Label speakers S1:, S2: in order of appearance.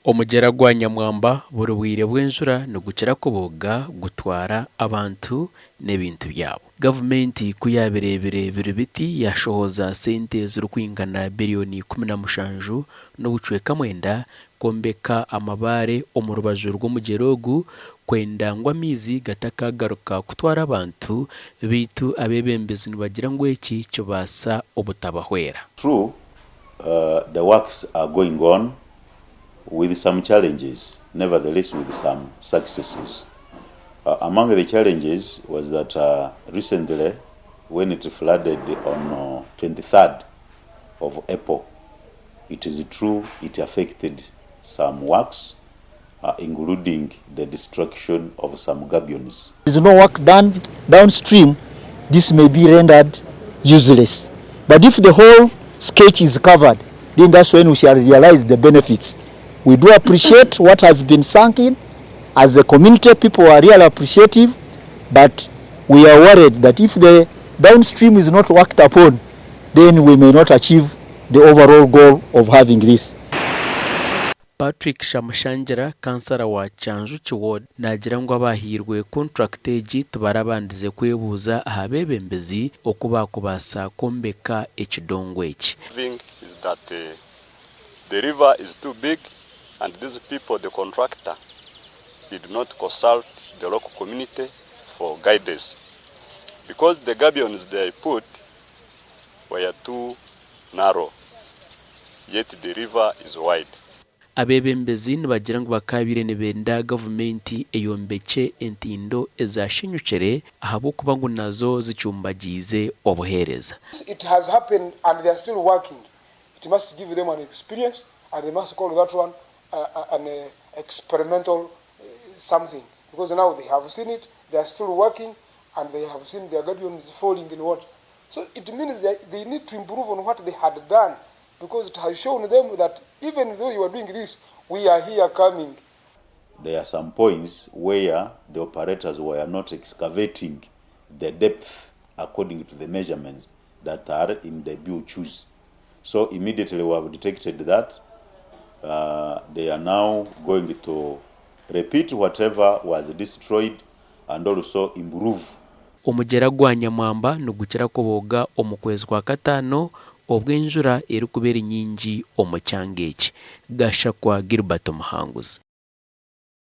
S1: Omugyera gwa Nyamwamba buri bwire bw'enjura nigukira kubooga gutwara abantu n'ebintu byabo. Gavumenti ku yaabireebire biri biti yaashohoza sente zirikwingana biriyoni 17 n'obucweka mwenda kwombeka amabaare omu rubaju rw'omugyera ogu kwenda ngu amaizi gatakaagaruka kutwara abantu beitu abeebembezi nibagira ngu eki kibaasa obutabahwera.
S2: True, the works are going on with some challenges, nevertheless with some successes. Among the challenges was that recently when it flooded on 23rd of April, it is true it affected some works including the destruction of some gabions.
S3: There is no work done downstream, this may be rendered useless. But if the whole sketch is covered, then that's when we shall realize the benefits. We do appreciate what has been sunk in. As a community, people are really appreciative, but we are worried that if the downstream is not worked upon, then we may not achieve the overall goal of having this.
S1: Patrick Shamushangira, kansara wa Kyanjuki Ward naagira ngu abaahairwe kontrakiti egi tibarabandize kwebuuza aha beebembezi oku baakubaasa kwombeka ekidongo eki.
S4: Thing is that the river is too big and these people, the contractor, did not consult the local community for guidance because the gabions they put were too narrow yet the river is wide.
S1: Abeebembezi nibagira ngu bakaabaire nibenda gavumenti eyombekye entindo ezashenyukire ahabw'okuba ngu nazo zicumbagiize obuheereza.
S5: It has happened and they are still working. It must give them an experience and they must call that one an experimental something because now they have seen it, they are still working and they have seen their gabions falling in water. So it means they need to improve on what they had done because it has shown them that even though you are doing this, we are here coming.
S2: There are some points where the operators were not excavating the depth according to the measurements that are in the BOQs. So immediately we have detected that they are now going to repeat whatever was destroyed and also improve.
S1: Omugyera gwa Nyamwamba nigukira kubooga omu kwezi kwa kataano obu enjura erikuba eri nyingi omu kyanga eki. Gashakwa Gilbert Muhanguzi.